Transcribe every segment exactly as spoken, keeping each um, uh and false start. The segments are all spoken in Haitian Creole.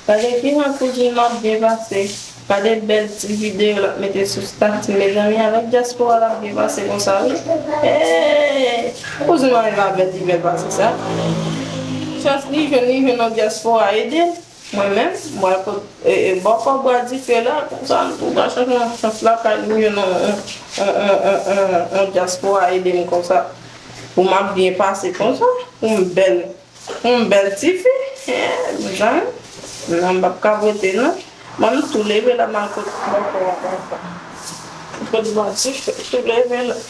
Gade kijan kouzin m ap byen pase. Gade bèl ti videyo l ap mete sou stati. Mezanmi, avèk dyaspora l ap byen pase konsa, wi. Hey! Kouzin m ap byen pase sa. Chans li jwenn, li jwenn yon dyaspora ede l. Mwen menm, mwen kot e, e, bò kò bwa dife la, konsa, m tou pral chèche yon chans lakay m, m jwenn yon, yon, yon, yon, yon, yon dyaspora ede m konsa. Pou m ap byen pase konsa, pou m bèl. Yon bèl tifi. Eh, mezanmi. Non, m p ap ka rete, non. Mwen, m tou leve la, m al kot bòkò a, papa. Kot bò tifi, tou leve la.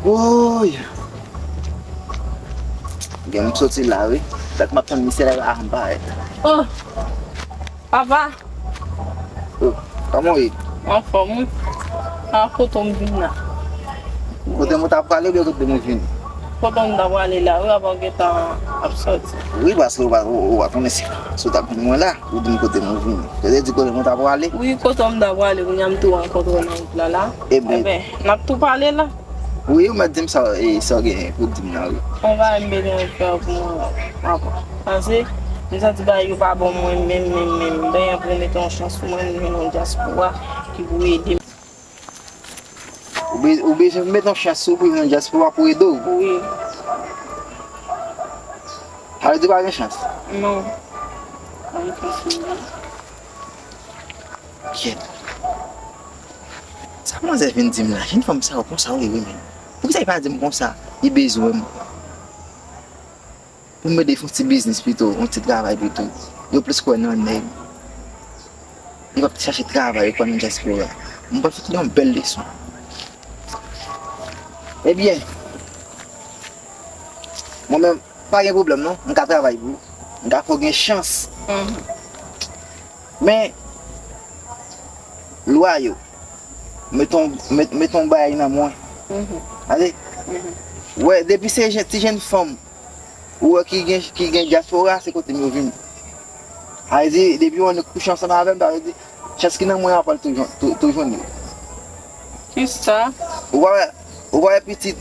Woy! Gen m soti la, wi. Dak m ap tann misye la, a m parèt. Oh! Papa! Oh, kòman w ye? Anfòm, wi. A, kote w vin la? Kote mwen ta prale oubyen kote mwen vini? Kote mwen ta prale la, wi, avan w gentan ap soti. Wi, paske ou pa, ou, ou pa konnen si, si w t ap jwenn mwen la, ou di m kote mwen vini. Yo te di kote mwen ta prale. Wi, kote mwen ta prale, kounye a m tou rankontre w nan wout la, la. Ebyen. Ebyen, n ap tou pale la. Wi, ou mèt di m sa, e, sa w gen pou di m nan, wi. Yon bagay m bezwen fè pou mwen, papa. Paske, m santi bagay yo pa bon mwen menm, menm, menm. M benyen pou mete yon chans pou mwen, m jwenn yon dyaspora ki pou ede m. Ou be-, ou bezwen mete yon chans sou pou yon dyaspora pou ede w. Wi. Sa vle di pa gen chans? Non. Pa gen chans pou mwen. Kyèt. Sa manzè vin di m la, jenn fanm sa yo konsa wi, wi, men. Poukisa li pa di m konsa? Li bezwen m. Pou m ede fè yon ti biznis pito, yon ti travay pito. Yo plis kwè nan nèg. Yo p ap chache travay, yo kwè nan dyaspora. M pral fout li yon bèl leson. Ebyen, mwen menm, pa gen pwoblèm non, m ka travay pou ou. M ka fè w gen chans. Mhm. Men, lwa yo, met on, met, met on bagay nan mwen. Mhm. Tande? Mhm. Wè, depi se jen, ti jenn fanm, ou wè ki gen, ki gen dyaspora, se kote m yo vini. Sa vle di, depi yon nèg kouche ansanm avè m, sa vle di, chans ki nan mwen an pral tou jwenn, tou, tou jwenn li. Kisa? Ou pa wè, ou pa wè pitit,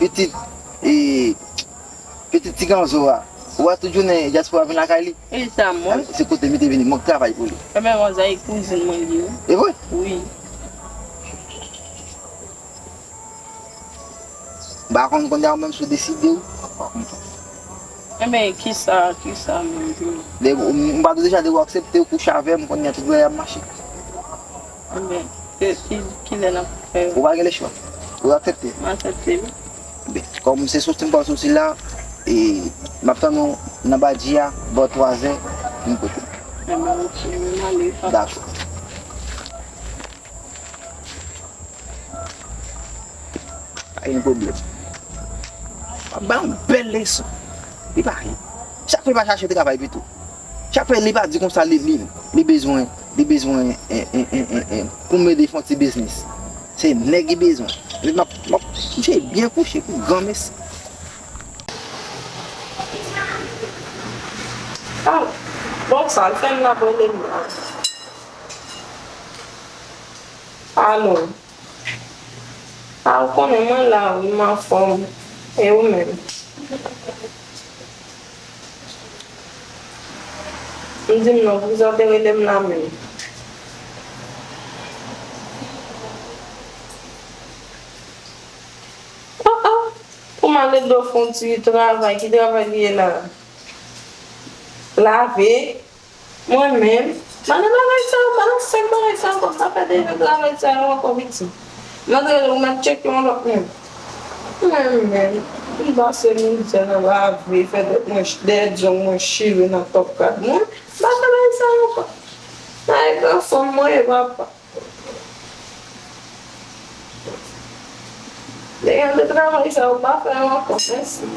pitit, e, pitit ti ganzo a. Ou wè tout jounen dyaspora vin lakay li. E sa mwen. Se kote m te vini, mwen k travay pou li. Ebyen, manzè e kouzin mwen li ye. E vre? Wi. M pa konn kounye a ou menm si w deside ou. M pa konn. Enben, kisa, kisa menm tou? Lè, m, m pa di w deja, depi w aksepte w kouche avè m, kounye a tout bagay ap mache. Enben, ki, ki, kilè n ap fè? Ou pa gen lechwa. Ou aksepte? M aksepte, wi. Ben, kòm se soti m pral soti la, e m ap tann ou nan badji a, bò twazè, pou m kote. Enben, ok, m ale, papa. Dakò. Pa gen pwoblèm. W ap bay yon bèl leson. Li pa gen. Chak fwa li pa chache travay pito. Chak fwa li pa di konsa li, li, li bezwen, li bezwen, en, en, en, en, en, pou m ede fè yon ti biznis. Se nèg li bezwen. Li m ap, m ap kouche byen kouche pou granmesi. Ah, bon, sa l fè m la pou l la. Alo. A, ou konnen mwen la, wi, m anfòm. E ou menm? M di m non, poukisa w te rele m la menm? Oh, oh, pou m al ede w fè yon ti travay, ki travay li ye la? Lave? Mwen menm, mande bagay sa yo, mande sèk bagay sa yo, m pa fè de vye travay sa yo ankò, pitit. M antre ou mèt tcheke yon lòt moun. Mwen menm, m pase mizè nan lave, fè tèt mwen ch-, dèyè djong mwen chire nan tòp kad mwen, m pa fè bagay sa yo ankò. Nan e granfòm mwen ye, papa. Depi de travay sa yo pa fè yo ankò, mèsi.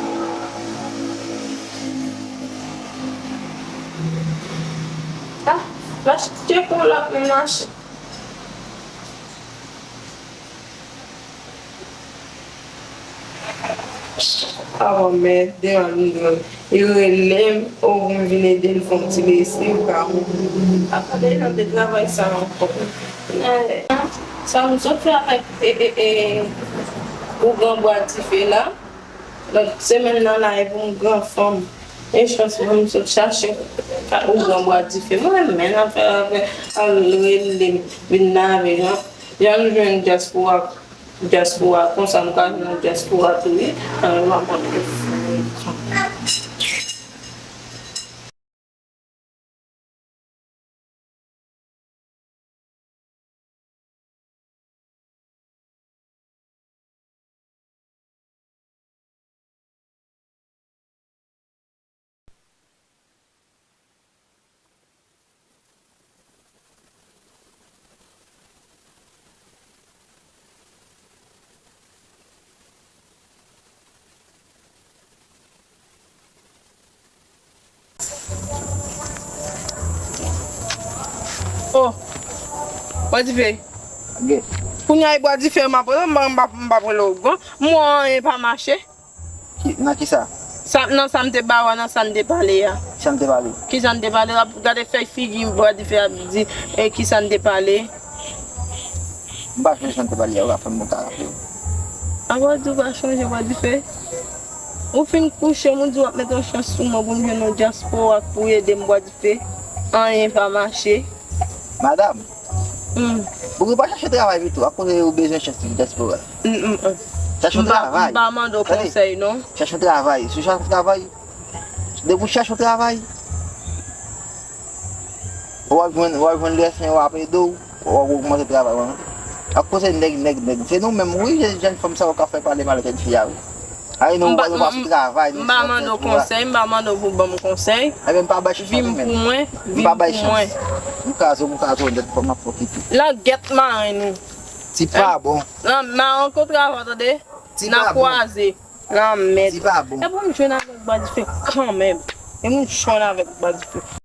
Ah, mache, tcheke yon lòt moun mache. Avan mèt, devan m, li rele m, o, pou m vin ede l fè yon ti lesiv, pa ou. Apa de jan de travay sa ankò? Eh, sa m sot fè avèk, e, e, e, ougan bwa dife la. Lòt semèn nan la, e pou m gran fanm. E chans mwen, m sot chache ougan bwa dife. Mwen renmen afè avè, al rele m, vin lave, jan, jan nou jwenn dyaspora. Dyaspora, konsa m ka jwenn dyaspora tou, wi. An, m ap montre. Oh, bwa dife. Kounye a e bwa dife m ap pran, m pa, m pa, m pa pran lòt, m wè anyen pa mache. Ki, nan ki sa? Sa, nan sa m te ba w, nan sa n te pale a. Ki sa n te pale? Ki sa n te pale? W ap gade fèy figi m, bwa dife ap di, e ki sa n te pale? M pa chonje sa n te pale a, w ap fè m bon ka raple w. Apa w di w pa chonje, bwa dife? Ou fin kouche m, ou di w ap mete yon chans sou mwen pou m jwenn yon dyaspora pou ede m, bwa dife. Anyen pa mache. Madanm, hmm, ou pa chache travay pito, akoz ou bezwen chans pou dyaspora? Mm, mm, mm. Chache yon travay. M pa mande w konsèy, non. Chache yon travay. Si w chache yon travay, depi w chache yon travay, w ap jwenn, w ap jwenn lè sen, w ap ede w, w ap ogmante travay w an. Akoz se nèg, nèg, nèg. Se nou menm, wi, jèn, jèn fanm sa yo ka fè pale mal jèn fi a, wi. Ay, nou, nou pa sou travay, nou sou travay. M pa mande w konsèy, m pa mande w pou ban m konsèy. Ebyen, m pa bay chans. Vin pou mwen, vin pou mwen. M pa bay chans. M ka zo, m ka zo, nèt, fò m ap pwofite. Langèt marenn ou. Ti pa bon. Nan, marenn kontre avè w, tande? Ti pa bon. N a kwaze. Lanmèd. Ti pa bon. E pou m jwenn avèk bwa dife kanmenm. E pou m jwenn avèk bwa dife.